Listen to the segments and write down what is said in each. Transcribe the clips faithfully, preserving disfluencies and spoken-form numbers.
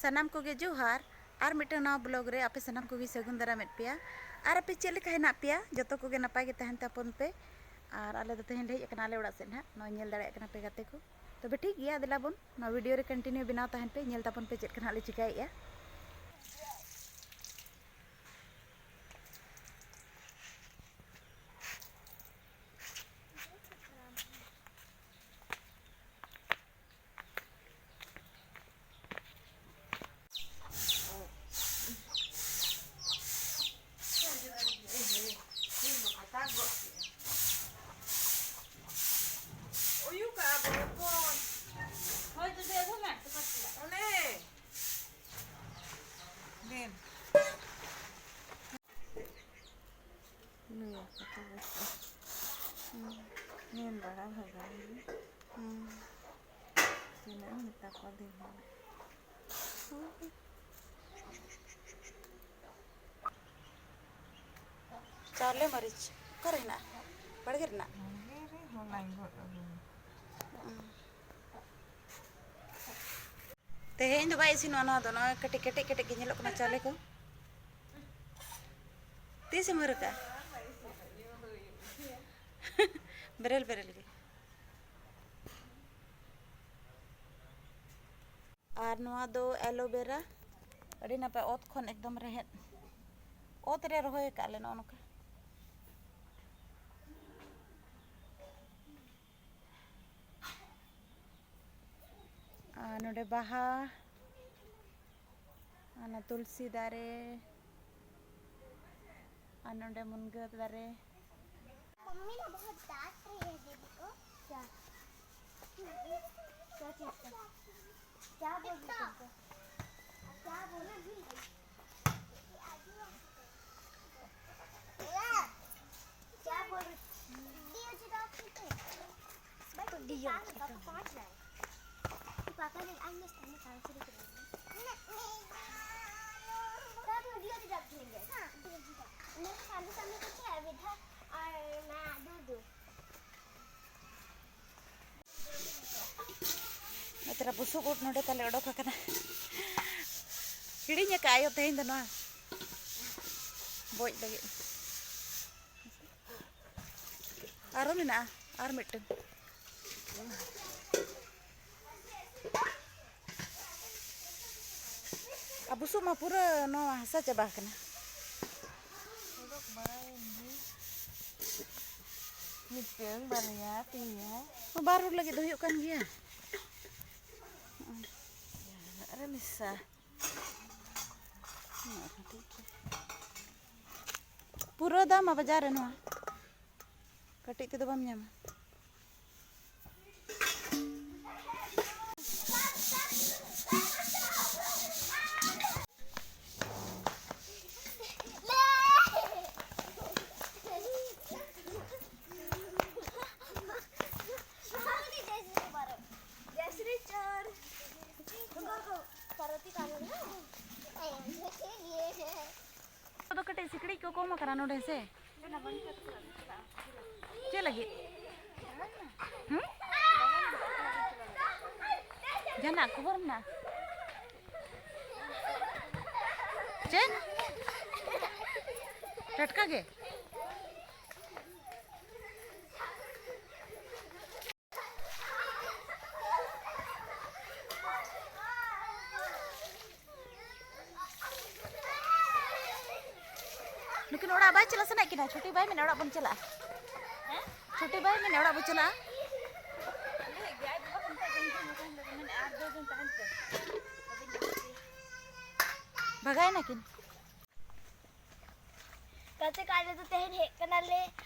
ᱥᱟᱱᱟᱢ ᱠᱚᱜᱮ ᱡᱚᱦᱟᱨ᱾ ᱟᱨ ᱢᱤᱫᱴᱟᱝ ᱱᱟᱣᱟ ᱵᱞᱚᱜ ᱨᱮ ᱟᱯᱮ ᱥᱟᱱᱟᱢ ᱠᱚᱜᱮ ᱥᱟᱹᱜᱩᱱ ᱫᱟᱨᱟᱢᱮᱫ ᱯᱮᱭᱟ᱾ ᱟᱨ ᱟᱯᱮ ᱪᱮᱫ ᱞᱮᱠᱟ ᱦᱮᱱᱟᱜ ᱯᱮᱭᱟ? ᱡᱚᱛᱚ ᱠᱚᱜᱮ ᱱᱟᱯᱟᱭ ᱜᱮ ᱛᱟᱦᱮᱱ ᱛᱟᱵᱚᱱ ᱯᱮ᱾ ᱟᱨ ᱟᱞᱮ ᱫᱚ ᱛᱮᱦᱮᱧ ᱞᱮ ᱦᱮᱡ ᱟᱠᱟᱱᱟ ᱟᱞᱮ ᱚᱲᱟᱜ ᱥᱮᱫ ᱱᱟᱦᱟᱜ, ᱱᱚᱜᱼᱚᱭ ᱧᱮᱞ ᱫᱟᱲᱮᱭᱟᱜ ᱠᱟᱱᱟ ᱯᱮ ᱜᱟᱛᱮ ᱠᱚ᱾ ᱛᱚᱵᱮ ᱴᱷᱤᱠ ᱜᱮᱭᱟ, ᱫᱮᱞᱟ ᱵᱚᱱ ᱱᱚᱣᱟ ᱵᱷᱤᱰᱤᱭᱳ ᱨᱮ ᱠᱚᱱᱴᱤᱱᱤᱭᱩ ᱵᱮᱱᱟᱣ ᱛᱟᱦᱮᱱ ᱯᱮ, ᱧᱮᱞ ᱛᱟᱵᱚᱱ ᱯᱮ ᱪᱮᱫ ᱠᱚ ᱱᱟᱦᱟᱜ ᱞᱮ ᱪᱤᱠᱟᱹᱭᱮᱫᱼᱟ᱾ ᱩᱭᱩ ᱠᱟᱜᱼᱟ ᱵᱚᱱ ᱦᱚᱯᱚᱱ᱾ ᱦᱳᱭ, ᱛᱚᱵᱮ ᱟᱹᱜᱩ ᱢᱮ, ᱛᱚᱯᱟᱜ ᱠᱮᱫᱟ᱾ ᱚᱱᱮ᱾ ᱫᱤᱱ᱾ ᱞᱟᱹᱭ ᱟᱠᱚ ᱛᱚᱵᱮ ᱛᱚ᱾ ᱦᱩᱸ᱾ ᱧᱮᱞ ᱵᱟᱲᱟ ᱵᱷᱟᱜᱟᱣ ᱜᱮ᱾ ᱦᱩᱸ᱾ ᱛᱤᱱᱟᱹᱜ ᱮᱢ ᱢᱮᱛᱟ ᱠᱚᱣᱟ ᱫᱤᱱ ᱦᱚᱲ᱾ ᱪᱟᱣᱞᱮ ᱢᱟᱹᱨᱤᱪ ᱚᱠᱟᱨᱮ ᱦᱮᱱᱟᱜᱼᱟ? ᱵᱟᱲᱜᱮ ᱨᱮᱱᱟᱜ? ᱵᱟᱲᱜᱮ ᱨᱮ ᱦᱚᱞᱟᱧ ᱜᱚᱫ ᱟᱹᱜᱩ᱾ ᱦᱩᱸ᱾ ᱛᱮᱦᱮᱧ ᱫᱚ ᱵᱟᱭ ᱤᱥᱤᱱᱚᱜᱼᱟ ᱱᱚᱣᱟ ᱫᱚ, ᱱᱚᱜᱼᱚᱭ ᱠᱟᱹᱴᱤᱡ ᱠᱮᱴᱮᱡ ᱠᱮᱴᱮᱡ ᱜᱮ ᱧᱮᱞᱚᱜ ᱠᱟᱱᱟ ᱪᱟᱣᱞᱮ ᱠᱚ᱾ ᱛᱤᱥᱮᱢ ᱦᱟᱹᱨ ᱠᱟᱜᱼᱟ? ᱵᱮᱨᱮᱞ ᱵᱮᱨᱮᱞ ᱜᱮ᱾ ᱟᱨ ᱱᱚᱣᱟ ᱫᱚ ᱮᱞᱳᱵᱮᱨᱟ, ᱟᱹᱰᱤ ᱱᱟᱯᱟᱭ ᱚᱛ ᱠᱷᱚᱱ ᱮᱠᱫᱚᱢ ᱨᱮᱦᱮᱫ, ᱚᱛ ᱨᱮ ᱨᱚᱦᱚᱭ ᱟᱠᱟᱫ ᱞᱮ ᱱᱚᱜᱼᱚ ᱱᱚᱝᱠᱟ᱾ ᱟᱨ ᱱᱚᱰᱮ ᱵᱟᱦᱟ, ᱚᱱᱟ ᱛᱩᱞᱥᱤ ᱫᱟᱨᱮ, ᱟᱨ ᱱᱚᱰᱮ ᱢᱩᱱᱜᱟᱹ ᱫᱟᱨᱮ᱾ मम्मी ना बहुत डांट रही है दीदी को। क्या? क्या चीज़ का? क्या बोल रही तुमको? क्या बोल रही? क्या बोल रही? डीओजी डॉग पीते हैं। भाई, तो डीओजी पापा पाँच लाए। तो पापा ने आज मैं स्टैंड पाँच सौ रुपये देंगे। तो आप डीओजी डॉग खेलेंगे। हाँ, डीओजी डॉग। मेरे सामने सामने कुछ है, विधा और मैं दूर दूर। ᱱᱚᱛᱮ ᱨᱮ ᱵᱩᱥᱩᱵ ᱩᱫ ᱱᱚᱰᱮ ᱛᱟᱞᱮ ᱚᱰᱚᱠ ᱟᱠᱟᱱᱟ᱾ ᱦᱤᱲᱤᱧ ᱟᱠᱟᱫ ᱟᱭᱳ ᱛᱮᱦᱮᱧ ᱫᱚ ᱱᱚᱣᱟ ᱵᱚᱡ ᱞᱟᱹᱜᱤᱫ᱾ ᱟᱨᱚ ᱢᱮᱱᱟᱜᱼᱟ, ᱟᱨ ᱢᱤᱫᱴᱟᱝ᱾ ᱟᱨ ᱵᱩᱥᱩᱵ ᱢᱟ ᱯᱩᱨᱟᱹ ᱱᱚᱣᱟ ᱦᱟᱥᱟ ᱪᱟᱵᱟ ᱟᱠᱟᱱᱟ᱾ ᱚᱰᱚᱠ ᱵᱟᱲᱟᱭᱮᱱ ᱜᱮ᱾ ᱢᱤᱫᱴᱟᱝ, ᱵᱟᱨᱭᱟ, ᱯᱮᱭᱟ᱾ ᱵᱟᱨ ᱦᱚᱲ ᱞᱟᱹᱜᱤᱫ ᱫᱚ ᱦᱩᱭᱩᱜ ᱠᱟᱱ ᱜᱮᱭᱟ᱾ ᱡᱟᱦᱟᱱᱟᱜ ᱨᱮ ᱢᱮᱥᱟ᱾ ᱯᱩᱨᱟᱹ ᱫᱟᱢᱟ ᱵᱟᱡᱟᱨ ᱨᱮ ᱱᱚᱣᱟ, ᱠᱟᱹᱴᱤᱡ ᱛᱮᱫᱚ ᱵᱟᱢ ᱧᱟᱢᱟ᱾ ᱫᱚ ᱠᱟᱹᱴᱤᱡ ᱥᱤᱠᱲᱤᱡ ᱠᱚ ᱠᱚᱢ ᱟᱠᱟᱱᱟ ᱱᱚᱰᱮ ᱥᱮ? ᱪᱮᱫ ᱞᱟᱹᱜᱤᱫ? ᱦᱩᱸ? ᱡᱟᱦᱟᱱᱟᱜ ᱠᱷᱚᱵᱚᱨ ᱢᱮᱱᱟᱜᱼᱟ? ᱪᱮᱫ? ᱴᱟᱴᱠᱟ ᱜᱮ? ᱱᱩᱠᱤᱱ ᱚᱲᱟᱜ ᱵᱟᱭ ᱪᱟᱞᱟᱜ ᱥᱟᱱᱟᱭᱮᱫ ᱠᱤᱱᱟ? ᱪᱷᱩᱴᱤ ᱵᱟᱭ ᱢᱮᱱᱟ ᱚᱲᱟᱜ ᱵᱚᱱ ᱪᱟᱞᱟᱜᱼᱟ᱾ ᱪᱷᱩᱴᱤ ᱵᱟᱭ ᱢᱮᱱᱟ ᱚᱲᱟᱜ ᱵᱚᱱ ᱪᱟᱞᱟᱜᱼᱟ᱾ ᱵᱷᱟᱜᱟᱭᱮᱱᱟ ᱠᱤᱱ᱾ ᱜᱟᱛᱮ ᱠᱚ, ᱟᱞᱮ ᱫᱚ ᱛᱮᱦᱮᱧ ᱦᱮᱡ ᱠᱟᱱᱟᱞᱮ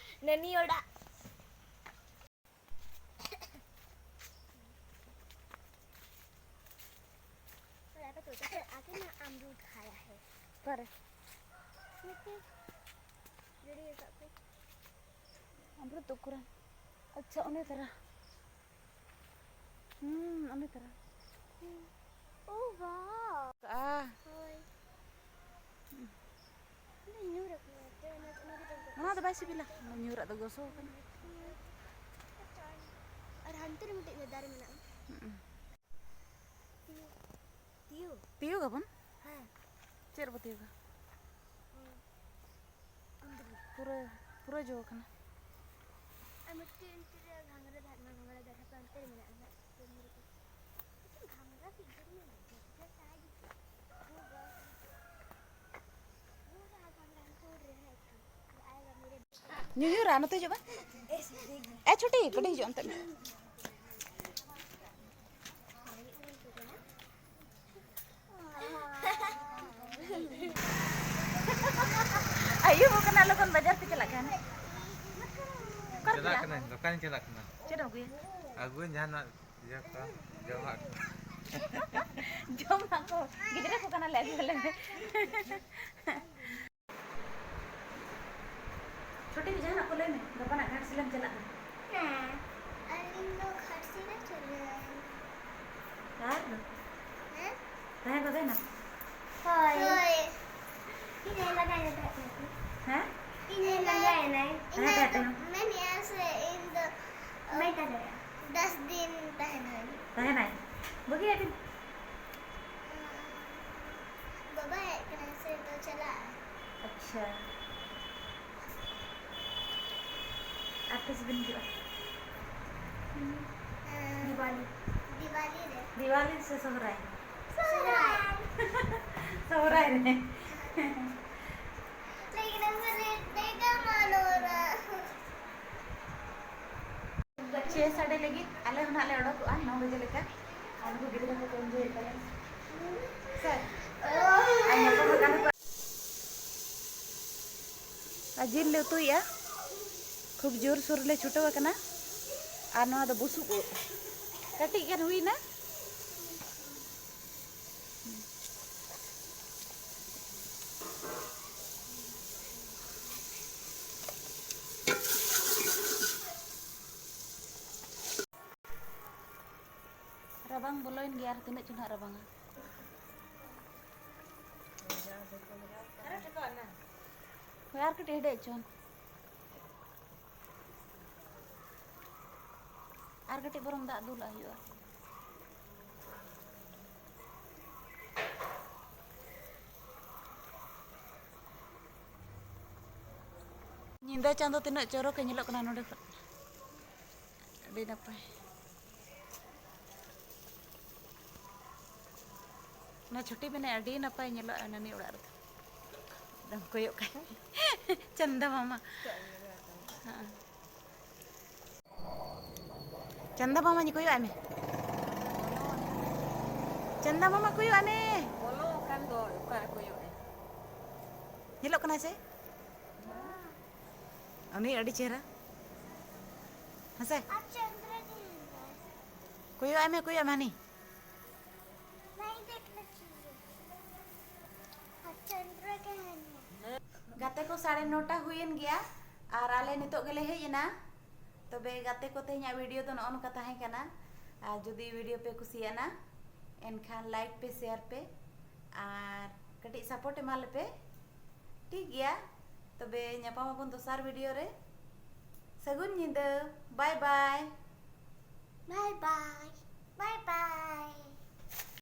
ᱱᱟᱹᱱᱤ ᱚᱲᱟᱜ᱾ और यहाँ पे छोटा सा आके ना अमरूद खाया है। पर देखते हैं। वीडियो सबको। अमरूद तो पूरा अच्छा होने तरह। ᱦᱩᱸ, ᱚᱱᱮ ᱛᱟᱨᱟ᱾ ᱳ, ᱵᱟᱦ᱾ ᱟ᱾ ᱦᱳᱭ᱾ ᱤᱧ ᱫᱚ ᱧᱩᱨ ᱟᱠᱟᱱᱟ, ᱛᱚ ᱚᱱᱟ, ᱚᱱᱟ ᱠᱚᱫᱚ ᱱᱚᱣᱟ ᱫᱚ ᱵᱟᱭ ᱥᱤᱵᱤᱞᱟ᱾ ᱚᱱᱟ ᱧᱩᱨᱟᱜ ᱫᱚ ᱜᱚᱥᱚ ᱟᱠᱟᱱᱟ᱾ ᱟᱨ ᱦᱟᱱᱛᱮ ᱨᱮ ᱢᱤᱫᱴᱮᱡ ᱫᱟᱨᱮ ᱢᱮᱱᱟᱜᱼᱟ᱾ ᱦᱩᱸ᱾ ᱛᱤᱭᱩ᱾ ᱛᱤᱭᱩ ᱜᱟᱵᱚᱱ? ᱦᱮᱸ᱾ ᱪᱮᱫ ᱨᱮ ᱵᱟᱹᱛᱤ ᱟᱠᱟ? ᱯᱩᱨᱟᱹ, ᱯᱩᱨᱟᱹ ᱡᱚ ᱠᱟᱱᱟ᱾ ᱟᱨ ᱢᱤᱫᱴᱤᱡ ᱚᱱᱛᱮ ᱨᱮ ᱜᱷᱟᱸᱜᱽᱨᱟ ᱫᱟᱨᱮ, ᱚᱱᱟ ᱜᱷᱟᱸᱜᱽᱨᱟ ᱫᱟᱨᱮ ᱦᱟᱯᱮ ᱚᱱᱛᱮ ᱨᱮ ᱢᱮᱱᱟᱜᱼᱟ ᱱᱟᱜ᱾ ᱜᱷᱟᱸᱜᱽᱨᱟ ᱥᱤᱡᱤᱱ ᱢᱮᱱᱟᱜᱼᱟ, ᱜᱷᱟᱸᱜᱽᱨᱟ ᱥᱟᱭᱤᱡ ᱯᱩᱨᱟᱹ, ᱯᱩᱨᱟᱹ ᱜᱷᱟᱸᱜᱽᱨᱟ ᱦᱟᱱᱛᱮ ᱨᱮ ᱢᱮᱱᱟᱜᱼᱟ᱾ ᱧᱩᱧᱩᱨᱟ, ᱱᱚᱛᱮ ᱦᱤᱡᱩᱜ ᱢᱮ᱾ ᱮ ᱪᱷᱩᱴᱤ, ᱠᱟᱹᱴᱤᱡ ᱦᱤᱡᱩᱜ ᱚᱱᱛᱮ ᱢᱮ᱾ ᱟᱭᱩᱵ ᱠᱟᱱᱟ, ᱞᱚᱜᱚᱱ ᱵᱟᱡᱟᱨ ᱯᱮ ᱪᱟᱞᱟᱜ ᱠᱟᱱ᱾ ᱚᱠᱟ ᱨᱮ ᱪᱟᱞᱟᱜ ᱯᱮ ᱪᱟᱞᱟᱜ? ᱠᱟᱹᱱᱟᱹᱧ, ᱫᱚᱠᱟᱱᱤᱧ ᱪᱟᱞᱟᱜ ᱠᱟᱱᱟ᱾ ᱪᱮᱫ ᱮᱢ ᱟᱹᱜᱩᱭᱟ? ᱟᱹᱜᱩᱭᱟᱹᱧ ᱡᱟᱦᱟᱱᱟᱜ ᱤᱭᱟᱹ ᱠᱚ, ᱡᱚᱢᱟᱜ ᱠᱚ᱾ ᱡᱚᱢᱟᱜ ᱠᱚ, ᱜᱤᱫᱽᱨᱟᱹ ᱠᱚ ᱠᱟᱱᱟᱞᱮ, ᱟᱹᱜᱩ ᱟᱞᱮ ᱢᱮ᱾ ᱪᱷᱩᱴᱤ, ᱡᱟᱦᱟᱱᱟᱜ ᱠᱚ ᱞᱟᱹᱭ ᱢᱮ, ᱜᱟᱯᱟ ᱱᱟᱜ ᱜᱷᱟᱴᱥᱤᱞᱟᱹᱢ ᱪᱟᱞᱟᱜ ᱫᱚ᱾ ᱦᱮᱸ, ᱟᱹᱞᱤᱧ ᱫᱚ ᱜᱷᱟᱴᱥᱤᱞᱟᱹ ᱪᱟᱞᱟᱜ᱾ ᱟᱨ ᱫᱚ? ᱦᱮᱸ? ᱛᱟᱦᱮᱸ ᱠᱚ ᱛᱟᱦᱮᱱᱟ? ᱦᱳᱭ᱾ ᱦᱳᱭ᱾ ᱤᱧ ᱮ ᱞᱟᱜᱟᱭ ᱱᱟ ᱛᱟᱦᱮᱸᱫ᱾ ᱦᱮᱸ? ᱤᱧ ᱮ ᱞᱟᱜᱟᱭ ᱱᱟᱭ᱾ ᱛᱟᱦᱮᱸ ᱤᱧ ᱠᱟᱭ ᱫᱚ ᱛᱟᱦᱮᱱᱟ᱾ ᱢᱮᱱᱮᱜᱼᱟ ᱥᱮ ᱤᱧ ᱫᱚ ᱵᱟᱹᱧ ᱛᱟᱦᱮᱸ ᱫᱟᱲᱮᱭᱟᱜᱼᱟ᱾ ᱫᱚᱥ ᱫᱤᱱ ᱛᱟᱦᱮᱱᱟᱹᱧ᱾ ᱛᱟᱦᱮᱱᱟᱭ? ᱵᱟᱹᱜᱤᱭᱟᱜ ᱵᱤᱱ? ᱵᱟᱵᱟ ᱦᱮᱡ ᱠᱟᱱᱟᱭ ᱥᱮ, ᱛᱚ ᱪᱟᱞᱟᱜᱼᱟ᱾ ᱟᱪᱪᱷᱟ᱾ ᱟᱨ ᱛᱤᱥ ᱵᱤᱱ ᱦᱤᱡᱩᱜᱼᱟ? ᱦᱮᱸ᱾ ᱫᱤᱣᱟᱞᱤ᱾ ᱫᱤᱣᱟᱞᱤ ᱨᱮ᱾ ᱫᱤᱣᱟᱞᱤ ᱥᱮ ᱥᱚᱦᱨᱟᱭ? ᱥᱚᱦᱨᱟᱭ᱾ ᱥᱚᱦᱨᱟᱭ ᱨᱮ᱾ ᱞᱟᱹᱭ ᱠᱮᱫᱟᱢ ᱥᱮ ᱞᱮᱴ ᱫᱟᱭ ᱠᱟᱢᱟ ᱱᱚᱣᱟ᱾ ᱪᱷᱮ ᱥᱟᱰᱮ ᱞᱟᱹᱜᱤᱫ ᱟᱞᱮ ᱦᱚᱸ ᱱᱟᱦᱟᱜ ᱞᱮ ᱚᱰᱚᱠᱚᱜᱼᱟ ᱱᱚ ᱵᱟᱡᱮ ᱞᱮᱠᱟ᱾ ᱟᱨ ᱩᱱᱠᱩ ᱜᱤᱫᱽᱨᱟᱹ ᱠᱚᱠᱚ enjoy ᱮᱫ ᱛᱟᱞᱮᱭᱟ᱾ ᱥᱮ? ᱟᱨ ᱧᱟᱯᱟᱢ ᱟᱠᱟᱱ ᱠᱚ᱾ ᱟᱨ ᱡᱤᱞ ᱞᱮ ᱩᱛᱩᱭᱮᱫᱼᱟ᱾ ᱠᱷᱩᱵ ᱡᱳᱨ ᱥᱳᱨ ᱞᱮ ᱪᱷᱩᱴᱟᱹᱣ ᱟᱠᱟᱱᱟ᱾ ᱟᱨ ᱱᱚᱣᱟ ᱫᱚ ᱵᱩᱥᱩᱵ ᱩᱫ᱾ ᱠᱟᱹᱴᱤᱡ ᱜᱟᱱ ᱦᱩᱭᱱᱟ᱾ ᱨᱟᱵᱟᱝ ᱵᱚᱞᱚᱭᱮᱱ ᱜᱮᱭᱟ, ᱟᱨ ᱛᱤᱱᱟᱹᱜ ᱪᱚ ᱱᱟᱦᱟᱜ ᱨᱟᱵᱟᱝᱟ᱾ ᱦᱳᱭ, ᱟᱨ ᱠᱟᱹᱴᱤᱡ ᱦᱮᱰᱮᱡ ᱦᱚᱪᱚᱱ᱾ ᱟᱨ ᱠᱟᱹᱴᱤᱡ ᱵᱚᱨᱚᱝ ᱫᱟᱜ ᱫᱩᱞᱟᱜ ᱦᱩᱭᱩᱜᱼᱟ᱾ ᱧᱤᱫᱟᱹ ᱪᱟᱸᱫᱚ ᱛᱤᱱᱟᱹᱜ ᱪᱚᱨᱚᱠ ᱮ ᱧᱮᱞᱚᱜ ᱠᱟᱱᱟ ᱱᱚᱰᱮ ᱠᱷᱚᱱ᱾ ᱟᱹᱰᱤ ᱱᱟᱯᱟᱭ᱾ ᱚᱱᱟ ᱪᱷᱩᱴᱤ ᱢᱮᱱᱟᱭ, ᱟᱹᱰᱤ ᱱᱟᱯᱟᱭ ᱧᱮᱞᱚᱜᱼᱟ ᱱᱟᱹᱱᱤ ᱚᱲᱟᱜ ᱨᱮᱫᱚ᱾ ᱮᱠᱫᱚᱢ ᱠᱚᱭᱚᱜ ᱠᱟᱭ᱾ ᱪᱟᱸᱫᱟ ᱢᱟᱢᱟ᱾ ᱦᱮᱸ᱾ ᱪᱟᱸᱫᱟ ᱢᱟᱢᱟᱧ ᱠᱚᱭᱚᱜ ᱟᱭ ᱢᱮ᱾ ᱪᱟᱸᱫᱟ ᱢᱟᱢᱟ ᱠᱚᱭᱚᱜ ᱟᱭ ᱢᱮ᱾ ᱵᱚᱞᱚ ᱟᱠᱟᱱ ᱫᱚ ᱚᱠᱟ ᱠᱚᱭᱚᱜ ᱟᱭ? ᱧᱮᱞᱚᱜ ᱠᱟᱱᱟ ᱥᱮ? ᱩᱱᱤ ᱟᱹᱰᱤ ᱪᱮᱦᱨᱟ᱾ ᱦᱮᱸᱥᱮ? ᱟᱨ ᱪᱚᱱᱫᱨᱚ ᱫᱤᱱ ᱫᱚ? ᱠᱚᱭᱚᱜ ᱟᱭ ᱢᱮ, ᱠᱚᱭᱚᱜ ᱟᱭ ᱢᱮ ᱦᱟᱹᱱᱤ᱾ ᱵᱟᱭ ᱫᱮᱠᱷᱱᱟ ᱪᱤᱡᱮ᱾ ᱟᱨ ᱪᱚᱱᱫᱨᱚ ᱫᱤᱱ ᱦᱟᱹᱱᱤ᱾ ᱜᱟᱛᱮ ᱠᱚ, ᱥᱟᱲᱮ ᱱᱚᱴᱟ ᱦᱩᱭᱮᱱ ᱜᱮᱭᱟ ᱟᱨ ᱟᱞᱮ ᱱᱤᱛᱚᱜ ᱜᱮᱞᱮ ᱦᱮᱡ ᱮᱱᱟ᱾ ᱛᱚᱵᱮ ᱜᱟᱛᱮ ᱠᱚ, ᱛᱮᱦᱮᱧᱟᱜ video ᱫᱚ ᱱᱚᱜᱼᱚ ᱱᱚᱝᱠᱟ ᱛᱟᱦᱮᱸ ᱠᱟᱱᱟ᱾ ᱟᱨ ᱡᱩᱫᱤ video ᱯᱮ ᱠᱩᱥᱤᱭᱟᱜᱼᱟ, ᱮᱱᱠᱷᱟᱱ like ᱯᱮ, share ᱯᱮ ᱟᱨ ᱠᱟᱹᱴᱤᱡ support ᱮᱢᱟ ᱞᱮᱯᱮ᱾ ᱴᱷᱤᱠ ᱜᱮᱭᱟ, ᱛᱚᱵᱮ ᱧᱟᱯᱟᱢ ᱟᱵᱚᱱ ᱫᱚᱥᱟᱨ video ᱨᱮ᱾ ᱥᱟᱹᱜᱩᱱ ᱧᱤᱫᱟᱹ᱾ Bye bye᱾ Bye bye. Bye bye.